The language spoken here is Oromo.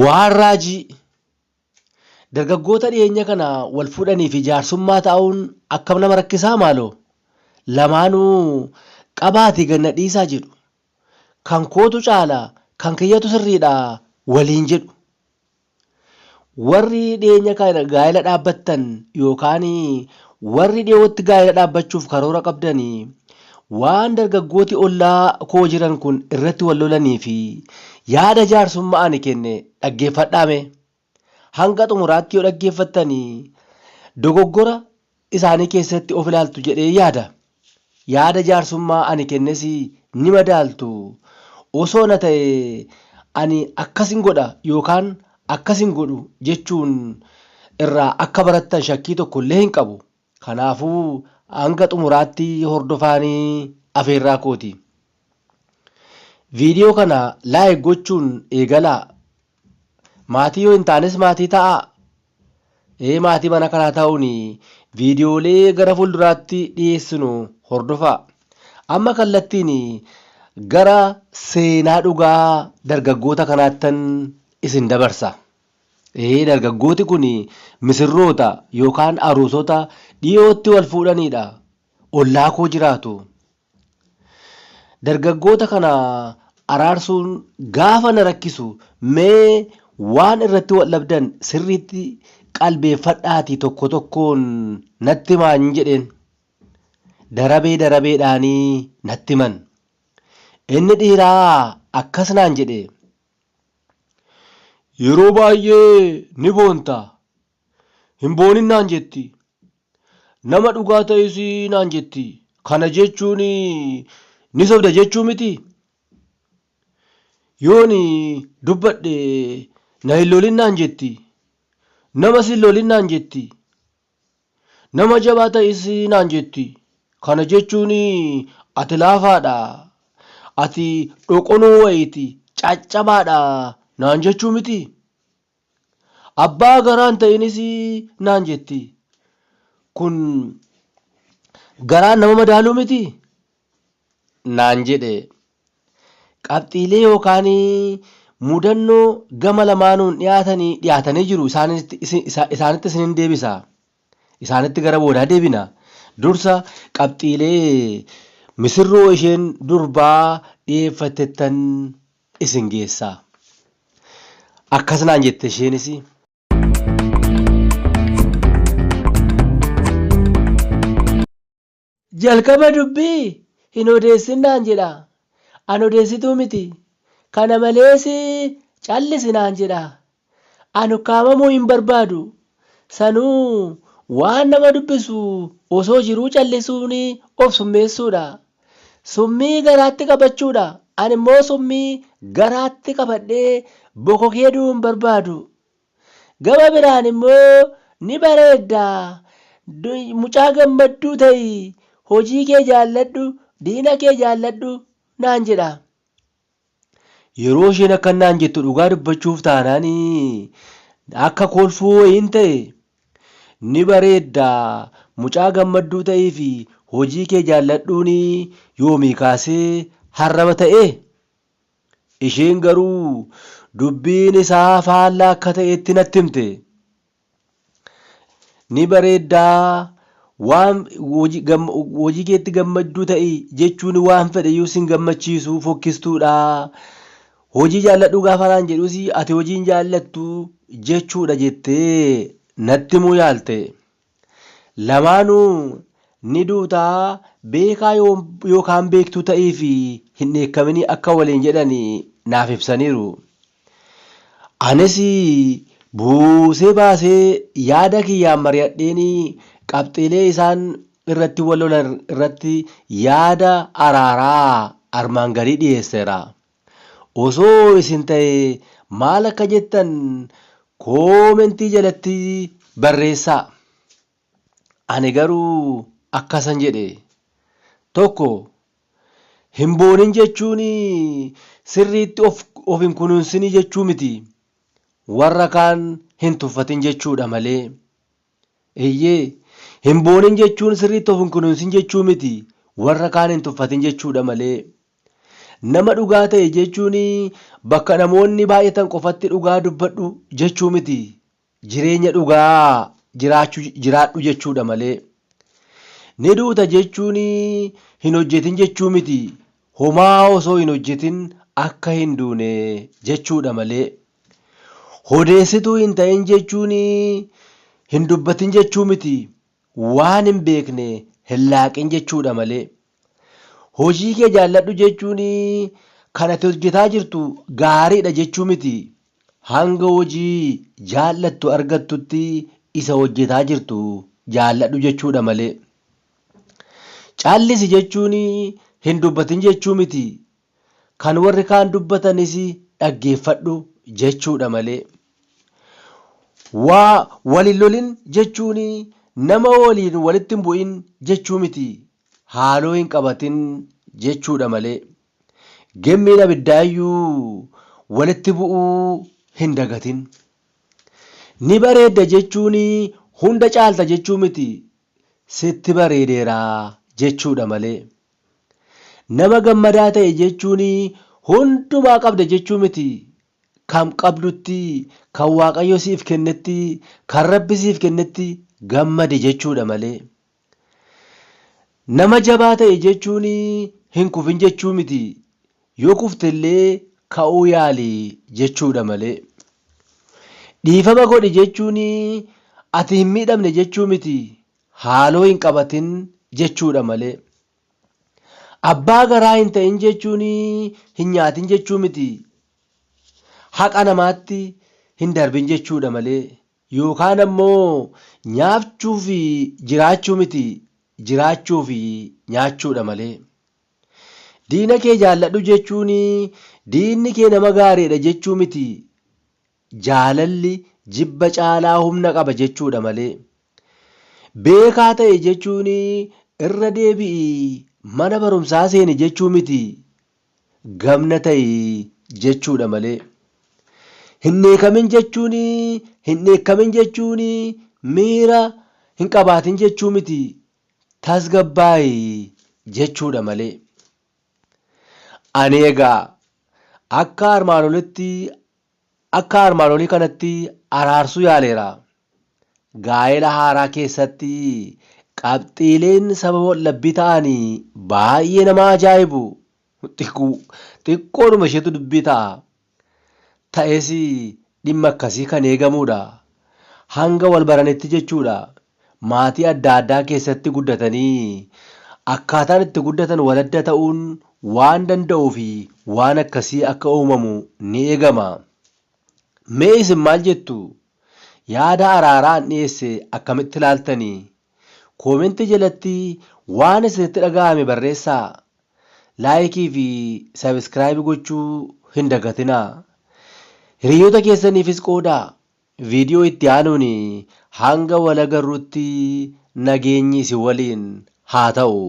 Waan raajii! Dargaggoota dhiyeenya kana wal fuudhanii fi jaarsummaa taa'uun akkam nama rakkisaa maaloo? Lamaanuu qabaatii gad na dhiisaa jedhu. Kan kootu caala, kan kiyyatu sirriidha waliin jedhu. Warri dhiyeenya kana gaa'ela dhaabbattan yookaan warri dhiyootti gaa'ela dhaabbachuuf karoora qabdan waan dargaggooti ollaa koo jiran kun irratti wal lolanii fi yaada jaarsummaa ani kenne dhaggeeffadhaa mee. Hanga xumuraatti yoo dhaggeeffattan dogoggora isaanii keessatti of ilaaltu jedhee yaada. Yaada jaarsummaa ani kennes ni madaaltu. Osoo na ta'ee ani akkasin godha yookaan akkas hin godhu jechuun irraa akka barattan shakkii tokko illee hin qabu. Kanaafuu hanga xumuraatti hordofaani afeerraa kooti. Viidiyoo kana like gochuun eegalaa. Maatii yoo hin taanes maatii ta'aa. Ee maatii mana kanaa ta'uun viidiyoolee gara fuulduraatti dhiyeessinu hordofaa. Amma kallattiin gara seenaa dhugaa dargaggoota kanaattan isin dabarsa. Ee dargaggooti kun misirroota yookaan aruusota dhiyootti wal fuudhaniidha. Ollaa koo jiraatu. Dargaggoota kana araarsuun gaafa na rakkisu mee waan irratti wal dhabdan sirriitti qalbeeffadhaatii tokko tokkoon natti himaan jedheen. Darabee darabeedhaanii natti himan. Inni dhiiraa akkas naan jedhe. Yeroo baay'ee ni boonta. Hin boonin naan jetti. Nama dhugaa ta'is naan jetti. Kana jechuun ni sobda jechuu miti? Yoon dubbadhe na hin lolin naan jetti. Namas hin lolin naan jetti. Nama jabaa ta'is naan jetti. Kana jechuun ati laafaadha. Ati dhoqonoo wayiiti, caccabaadha naan jechuu miti? Abbaa garaa hin ta'inis naan jetti. Kun garaan nama madaaluu miti? Naan jedhe. Qabxiilee yookaan mudannoo gama lamaanuun dhiyaatanii dhiyaatanii jiru isaanitti isaanitti isinin deebisa. Isaanitti gara boodaa deebina. Dursa qabxiilee misirroo isheen durbaa dhiyeeffattettan isin geessa. Akkas naan jette isheenis. Jalqaba dubbii hin odeessin naan jedha. An odeessituu miti. Kana malees callisi naan jedha. An ukkaamamuu hin barbaadu. Sanuu waan nama dubbisu osoo jiruu callisuun of summeessuudha. Summii garaatti qabachuudha. Ani immoo summii garaatti qabadhee bokokee du'uu hin barbaadu. Gama biraan immoo ni bareedda, mucaa gammadduu ta'i, hojii kee jaalladhu, diina kee jaalladhu naan jedha. Yeroo isheen akkan naan jettu dhugaa dubbachuuf taanaan akka kolfuu wayiin ta'e. Ni bareedda, mucaa gammadduu ta'ii fi hojii kee jaalladhuun yoomii kaasee harraba ta'ee? Isheen garuu dubbiin isaa faallaa akka ta'etti natti himte. Ni bareedda, waan hojii gam- hojii keetti gammadduu ta'i jechuun waan fedhe iyyuu sin gammachiisu fokkistuudha. Hojii jaalladhu gaafa naan jedhus ati hojii hin jaallattu jechuudha jettee natti himuu yaalte. Lamaanuu ni duutaa beekaa yookaan beektuu ta'ii fi hin dheekkaminii akka waliin jedhan naaf ibsaniiru. Anis buusee baasee yaada kiyyaan mari'adheen qabxiilee isaan irratti wal lolan irratti yaada araaraa armaan gadii dhiyeesseera. Osoo isin ta'ee maal akka jettan koomentii jalatti barreessaa. Ani garuu akkasan jedhe. 1, Hin boonin jechuun sirriitti of of hin kunuunsinii jechuu miti. Warra kaan hin tuffatin jechuudha malee. Eeyyee, hin boonin jechuun sirriitti of hin kunuunsin jechuu miti, warra kaan hin tuffatin jechuudha malee. Nama dhugaa ta'i jechuun bakka namoonni baay'atan qofatti dhugaa dubbadhu jechuu miti. Jireenya dhugaa jiraachuu jiraadhu jechuudha malee. Ni duuta jechuun hin hojjetin jechuu miti. Homaa osoo hin hojjetin akka hin duune jechuudha malee. Odeessituu hin ta'in jechuun hin dubbatin jechuu miti. Waan hin beekne hin laaqin jechuudha malee. Hojii kee jaalladhu jechuun kan ati hojjetaa jirtu gaariidha jechuu miti. Hanga hojii jaallattu argattutti isa hojjetaa jirtu jaalladhu jechuudha malee. Callisi jechuun hin dubbatin jechuu miti. Kan warri kaan dubbatanis dhaggeeffadhu jechuudha malee. Waa wal hin lolin jechuun nama waliin walitti hin bu'in jechuu miti. Haaloo hin qabatin jechuudha malee. Gemmiin abiddaayyuu walitti bu'uu hin dagatin. Ni bareedda jechuun hunda caalta jechuu miti. Sitti bareedeera jechuudha malee. Nama gammadaa ta'e jechuun hundumaa qabda jechuu miti. Kan qabdutti, kan Waaqayyo siif kennetti, kan Rabbi siif kennetti gammadi jechuudha malee. Nama jabaa ta'e jechuun hin kufin jechuu miti. Yoo kuftellee ka'uu yaali jechuudha malee. Dhiifama godhi jechuun ati hin miidhamne jechuu miti. Haaloo hin qabatin jechuudha malee. Abbaa garaa hin ta'in jechuun hin nyaatin jechuu miti. Haqa namaatti hin darbin jechuudha malee. Yookaan ammoo nyaachuu fi jiraachuu miti, jiraachuu fi nyaachuudha malee. Diina kee jaalladhu jechuun diinni kee nama gaariidha jechuu miti. Jaalalli jibba caalaa humna qaba jechuudha malee. Beekaa ta'i jechuun irra deebi'ii mana barumsaa seeni jechuu miti. Gamna ta'i jechuudha malee. Hin dheekamin jechuun hin dheekkamin jechuun miira hin qabaatin jechuu miti. Tasgabbaa'i jechuudha malee. Ani egaa akka armaan olitti akka armaan olii kanatti araarsuu yaaleera. Gaa'ela haaraa keessatti qabxiileen sababa waldhabbii ta'an baay'ee nama ajaa'ibu. Xiqqoodhuma isheetu dubbii ta'a. Ta'es dhimma akkasii kan eegamuudha. Hanga wal baranitti jechuudha. Maatii adda addaa keessatti guddatanii akkaataan itti guddatan wal adda ta'uun waan danda'uuf waan akkasii akka uumamu ni eegama. Mee isin maal jettu? Yaada araaraa an dhiyeesse akkamitti ilaaltani? Koomentii jalatti waan isinitti dhaga'ame barreessaa. Laayikii fi sabiskiraayibi gochuu hin dagatinaa. Hiriyoota keessaniifis qoodaa. Viidiyoo itti aanuun hanga wal agarrutti nageenyi isin waliin haa ta'u.